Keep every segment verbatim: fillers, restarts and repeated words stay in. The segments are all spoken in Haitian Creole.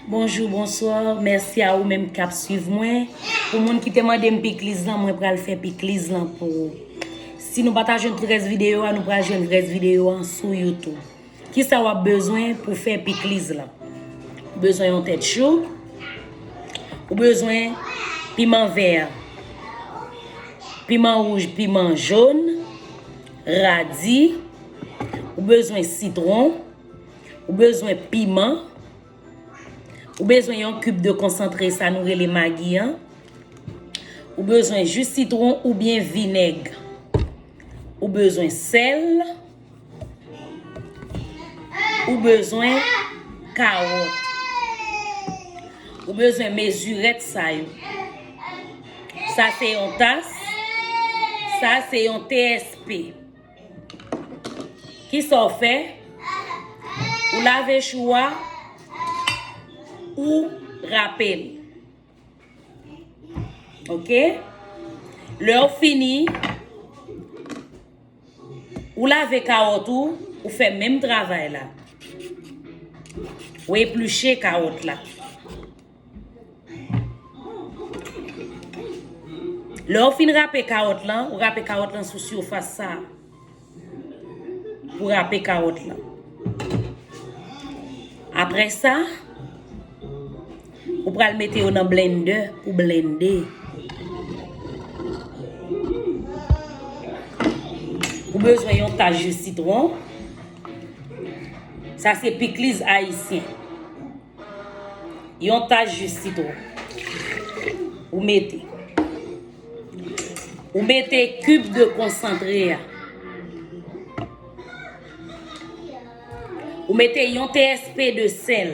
Bonjou, bonswa. Mèsi a ou menm k ap swiv mwen. Pou moun ki te mande m pikliz lan, mwen pral fè pikliz lan pou ou. Si nou pa ta jwenn tout rès videyo a, nou pral jwenn rès videyo a sou YouTube. Kisa w ap bezwen pou fè pikliz lan? Ou bezwen yon tèt chou. Ou bezwen piman vè. Piman wouj, piman jòn, radi. Ou bezwen sitwon. Ou bezwen piman. Ou bezwen yon kib de konsantre, sa nou rele magi an. Ou bezwen ji sitwon oubyen vinèg. Ou bezwen sèl. Ou bezwen kawòt. Ou bezwen mezirèt sa yo. Sa se yon tas. Sa se yon T S P. Kisa w fè? Ou lave chou a, ou rape l. Oke? Lè w fini, ou lave kawòt ou, ou fè menm travay la. Ou epliche kawòt la. Lè w fin rape kawòt lan, ou rape kawòt lan sou sifas sa a. Pou rape kawòt lan. Apre sa, ou pral mete yo nan blendè pou blende. Ou bezwen yon tas ji sitwon. Sa se pikliz ayisyen. Yon tas ji sitwon. Ou mete. Ou mete kib de konsantre a. Ou mete yon T S P de sèl.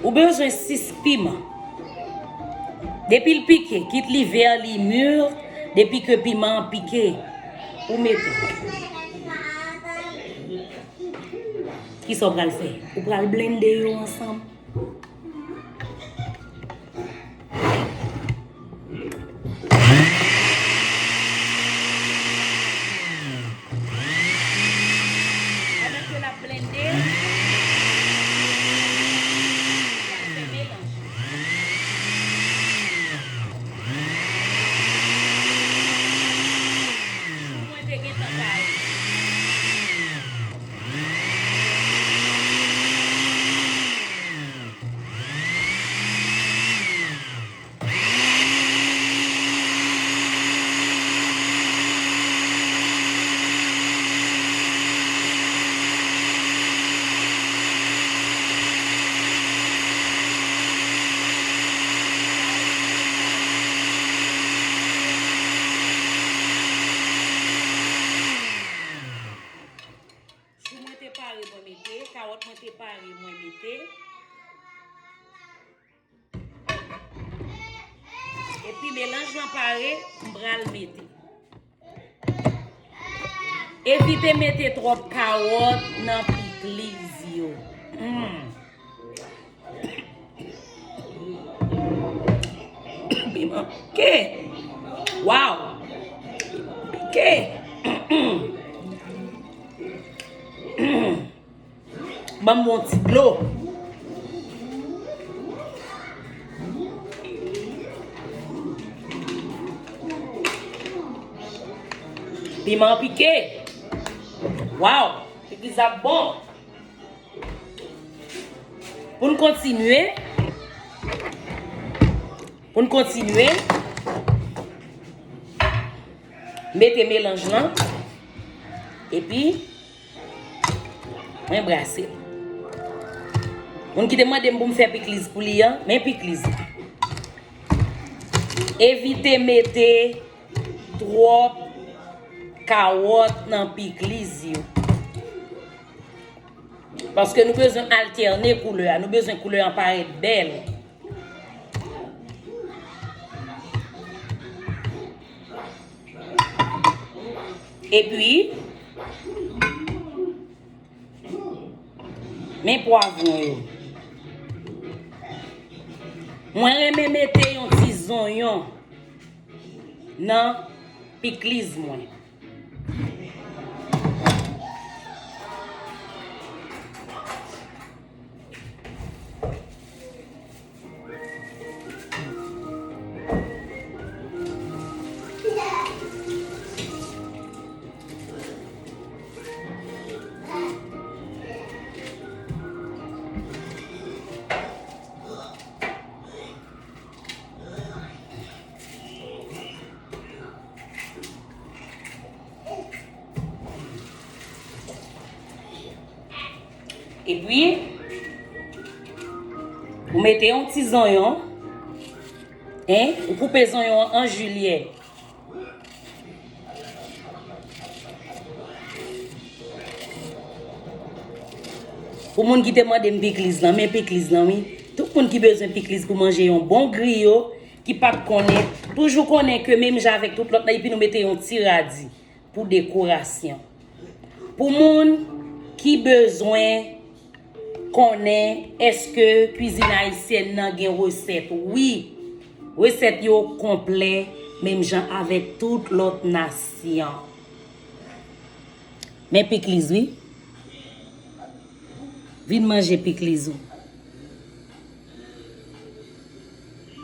Ou bezwen sis piman. Depi l pike, kit li vè, li mi, depi ke piman an pike, ou mete. Kisa w pral fè? Ou pral blende yo ansanm. Pandan ke n ap blende, n ap fè melanj. Chou mwen te gentan kare. Chou mwen te pare, mwen mete. Kawòt mwen te pare, mwen mete. Epi melanj lan pare, m pral mete. Evite mete twòp kawòt nan pikliz yo. Mm. Piman pike. Waw. Pike. Ban m yon ti dlo. Piman pike. Waw, pikliz ap bon. Pou n kontinye, pou n kontinye, mete melanj lan, epi mwen brase l. Moun ki te mande m pou m fè pikliz pou li an, men pikliz la. Evite mete twòp kawòt nan pikliz yo. Paske nou bezwen altène koulè a, nou bezwen koulè an parèt bèl. Epi, men pwavwon yo. Mwen renmen mete yon ti zonyon. nan pikliz mwen. Epi, ou mete yon ti zonyon, en, ou koupe zonyon an an jilyè. Pou moun ki te mande m pikliz lan, men pikliz lan wi. Tout moun ki bezwen pikliz pou manje yon bon griyo, ki pa t konnen, toujou konnen ke menm jan avèk tout lòt la, epi nou mete yon ti radi pou dekorasyon. Pou moun ki bezwen konnen èske kwizin ayisyèn nan gen resèt, wi. Resèt yo konplè, menm jan avèk tout lòt nasyon. Men pikliz, wi. Vin manje pikliz ou.